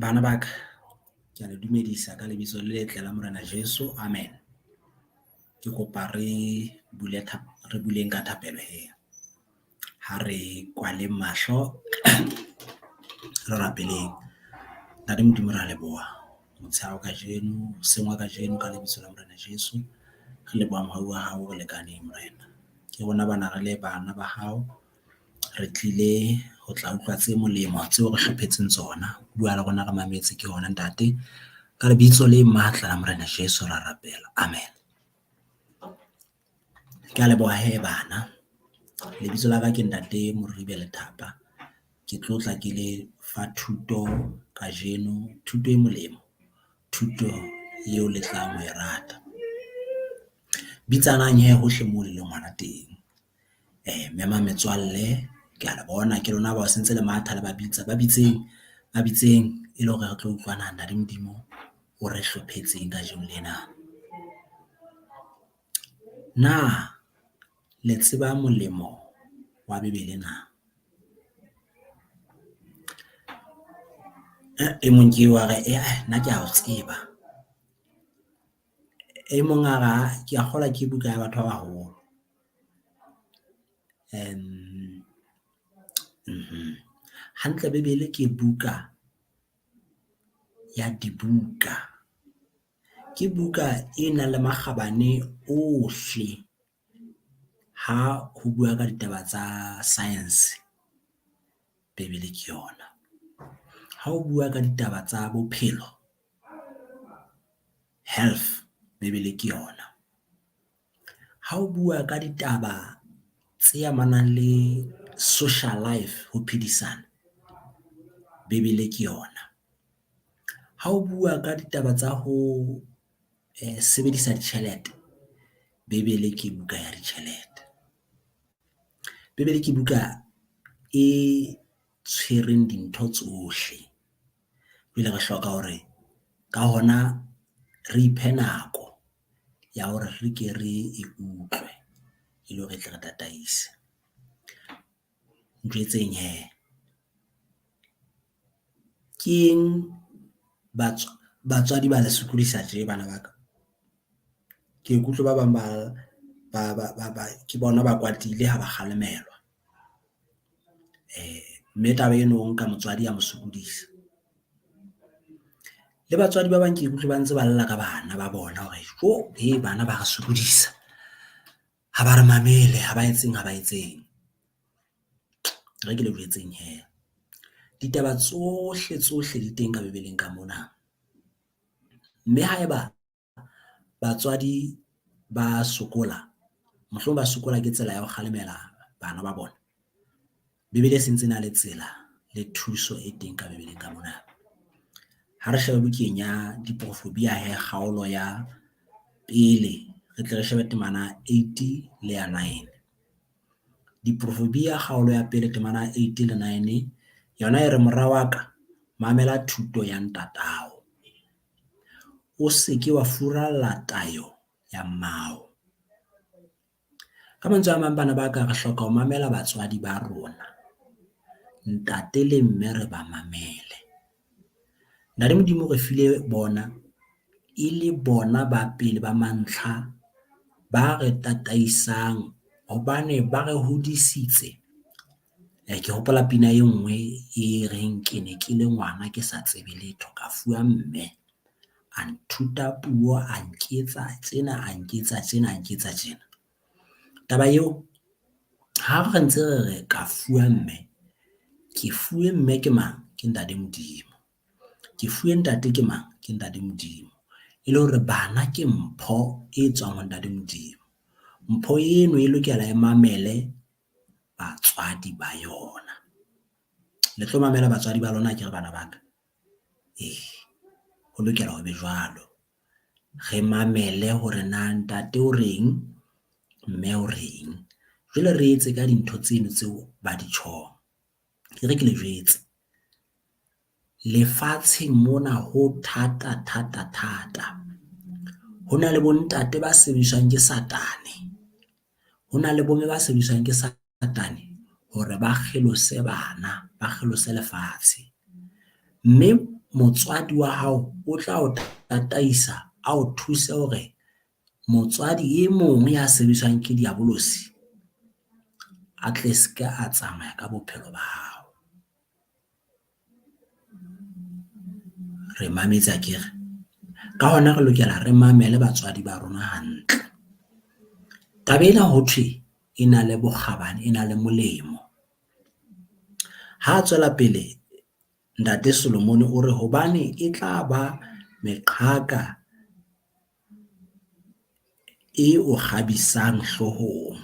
Bana ba ka, ke a le dumedisa ka lebitso le letle la Morena Jesu, amen. Ke kopa re bule re buleng ka thapelo hee. Ha re kwaleng mahlo re rapeleng. Ntate Modimo re a leboha motshehare wa kajeno, hoseng wa kajeno ka lebitso la Morena Jesu. Re leboha mohau wa hao o re lekaneng Morena. Ke rona bana re le bana ba hao, re tlile ho tla utlwa tse molemo tseo re hlophetseng tsona. Bua le rona re mametse ke hona ntate. Ka lebitso le matla la Morena Jesu ra rapela, amen. Ke a leboha hee bana. Lebitso la ka ke Ntate Moribe Lethapa. Ke tlotla ke le fa thuto kajeno, thuto e molemo, thuto eo le tlang ho e rata. Bitsanang hee hohle moo le leng hona teng. Mema metswalle ke a le bona ke lona bao se ntse le matha le ba bitsa, ba bitseng ba bitseng e le hore re tlo utlwana Ntate Modimo o re hlophetseng kajeno lena. Na le tseba molemo wa Bebele na? E mong ke eo a re nna ke a o tseba. E mong a re ke a kgolwa ke buka ya batho ba baholo. Hantle Bebele ke buka ya dibuka. Ke buka e nang le makgabane ohle ha ho bua ka ditaba tsa science, Bebele ke yona. Ha o bua ka ditaba tsa bophelo, health, Bebele ke yona. Ha o bua ka ditaba tse amanang le social life, ho phedisana, Bebele ke yona. Ha o bua ka ditaba tsa ho sebedisa ditjhelete, Bebele ke buka ya ditjhelete. Bebele ke buka e tshwereng dintho tsohle. Jwale re hloka hore ka hona re iphe nako ya hore re ke re e utlwe e le hore e tle re tataise. Njwetseng hee, keng batswadi ba le sokodisa tje bana ba ka? Ke ye ke utlwe ba bang ba ke bona ba kwatile ha ba kgalemelwa. Mme taba eno o nka motswadi a mo sokodisa. Le batswadi ba bang ke utlwe ba ntse ba lla ka bana ba bona hore tjo bana ba re sokodisa, ha ba re mamele, ha ba etseng ha ba etseng. E re ke le jwetseng hee, ditaba tsohle tsohle di teng ka Bebeleng ka mona. Mme haeba batswadi ba sokola, mohlomong ba sokola ke tsela ya ho kgalemela bana ba bona. Bebele e sentse e na le tsela le thuso e teng ka Bebeleng ka mona. Ha re shebe bukeng ya Diporofobia hee kgaolo ya pele, re tle re shebe temana 8 le ya 9. Diporofobia kgaolo ya pele temana 8 le 9 yona e re, mora wa ka mamela thuto ya ntatao, o se ke wa furalla tayo ya mmao. Ka mantswe a mang bana ba ka re hloka ho mamela batswadi ba rona. Ntate le mme re ba mamele. Ntate Modimo o re file bona e le bona ba pele ba mantlha ba re tataisang hobane ba re hodisitse. Ke hopola pina e nngwe e reng ke ne ke le ngwana ke sa tsebe letho ka fuwa mme, a nthuta puo, a nketsa tjena, a nketsa tjena, a nketsa tjena. Taba eo ha re ntse re re ka fuwa mme, ke fuwe mme ke mang? Ke ntate Modimo. Ke fuwe ntate ke mang? Ke ntate Modimo. E le hore bana ke mpho e tswang ho ntate Modimo. Mpho eno e lokela e mamele batswadi ba yona. Le tlo mamela batswadi ba lona akere bana ba ka? Ee, ho lokela ho be jwalo. Re mamele hore na ntate o reng, mme o reng. Jwale re etse ka dintho tseno tseo ba di tjhong. E re ke le jwetse, lefatsheng mona ho thata thata thata. Ho na le bontate ba sebediswang ke Satane, ho na le bomme ba sebediswang ke Satane hore ba kgelose bana, ba kgelose lefatshe. Mme Motswadi wa hao o tla o tataisa, a o thuse hore motswadi e mong ya sebediswang ke diabolosi a tle se ke a tsamaya ka bophelo ba hao. Re mametse akere? Ka hona re lokela re mamele batswadi ba rona hantle. Taba ena ho thwe e na le bokgabane, e na le molemo. Ha a tswela pele Ntate Solomon o re hobane e tla ba meqhaka e o kgabisang hloohong.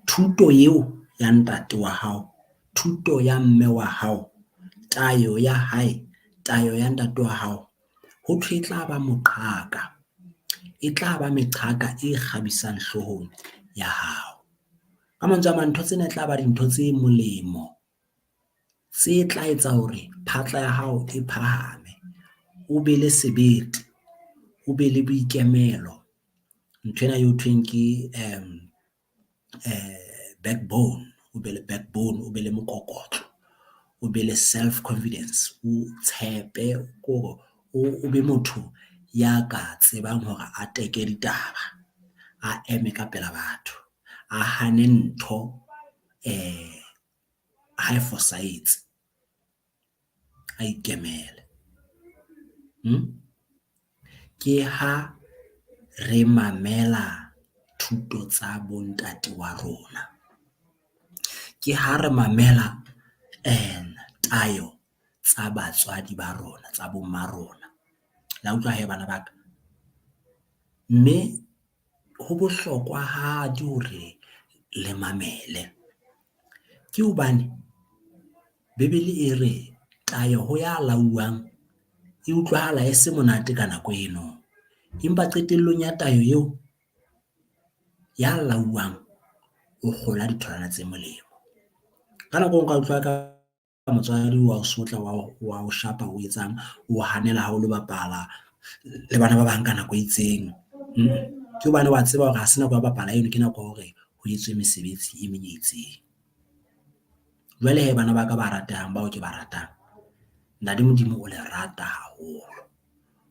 Thuto eo ya ntate wa hao, thuto ya mme wa hao, tayo ya hae, tayo ya ntate wa hao, ho thwe e tla ba moqhaka, e tla ba meqhaka e kgabisang hloohong ya hao. Ka mantswe a mang, ntho tsena e tla ba dintho tse molemo tse tla etsa hore phatla ya hao e phahame, o be le sebete, o be le boikemelo. Nthwena eo thweng ke backbone, o be le backbone, o be le mokokotlo, o be le self confidence, o tshepe kore o be motho ya ka tsebang hore a teke ditaba, a eme ka pela batho, a hane ntho ha e fosahetse, a ikemele. Ke ha re mamela thuto tsa bo ntate wa rona, ke ha re mamela tayo tsa batswadi ba rona tsa bo mma rona. La utlwa hee bana ba ka, mme ho bohlokwahadi hore le mamele. Ke hobane Bebele e re tayo ho ya lauwang e utlwahala e se monate ka nako eno, empa qetellong ya tayo eo ya lauwang o kgola ditholwana tse molemo. Ka nako e nngwe o ka utlwa ka motswadi wa o sotla, wa o shapa, o etsang o hanela ha o lo bapala le bana ba bang ka nako e itseng. Ke hobane wa tseba hore ha se nako ya ho bapala eno ke nako ya hore ho etswe mesebetsi e meng e itseng. Jwale hee bana ba ka ba ratehang, bao ke ba ratang, Ntate Modimo o le rata haholo,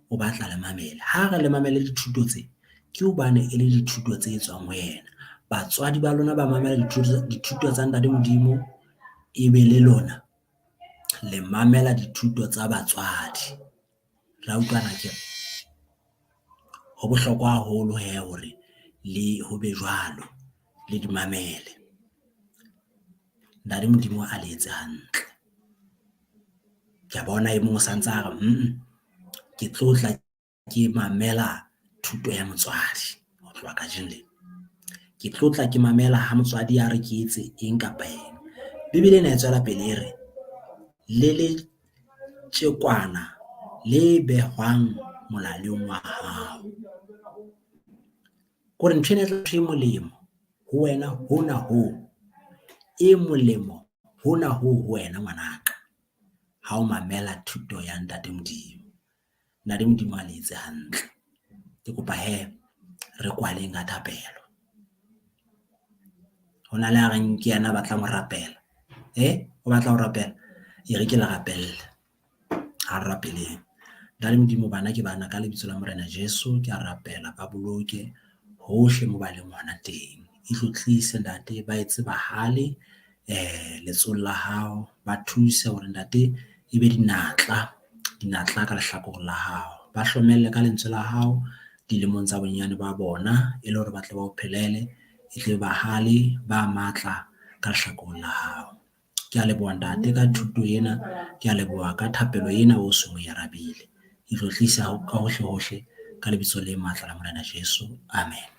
o batla le mamele. Ha re le mamele dithuto tse, ke hobane e le dithuto tse tswang ho yena. Batswadi ba lona ba mamela dithuto tsa Ntate Modimo, ebe le lona le mamela dithuto tsa batswadi. Ra utlwana akere? Ho bohlokwa haholo hee hore le ho be jwalo, le di mamele. Ntate Modimo a le etse hantle. Ke a bona e mong o santsa a re ke tlo tla ke mamela thuto ya motswadi ho tloha kajeno lena. Ke tlo tla ke mamela ha motswadi a re ke etse eng kapa eng. Bebele ena e tswela pele e re, le letjekwana le behwang molaleng wa hao. Kore nthwena e tla ntho e molemo ho wena hona hoo, e molemo hona hoo ho wena ngwanaka ha o mamela thuto ya Ntate Modimo. Ntate Modimo a le etse hantle. Ke kopa hee re kwaleng ka thapelo. Ho na le a reng ke yena a batlang ho rapela, o batla ho rapela? E re ke le rapelle, ha re rapeleng. Ntate Modimo bana ke bana ka lebitso la Morena Jesu, ke a rapela ba boloke hohle moo ba leng hona teng. E tlotlise ntate, ba etse bahale letsohong la hao, ba thuse hore ntate e be dinatla, dinatla ka lehlakoreng la hao. Ba hlomelle ka lentswe la hao dilemong tsa bonyane ba bona e le hore ba tle ba o phelele, e tle bahale ba matla ka lehlakoreng la hao. Ke a leboha ntate ka thuto ena, ke a leboha ka thapelo ena o seng o e arabile. E tlotlisa ka hohle hohle ka lebitso le matla la Morena Jesu. Amen.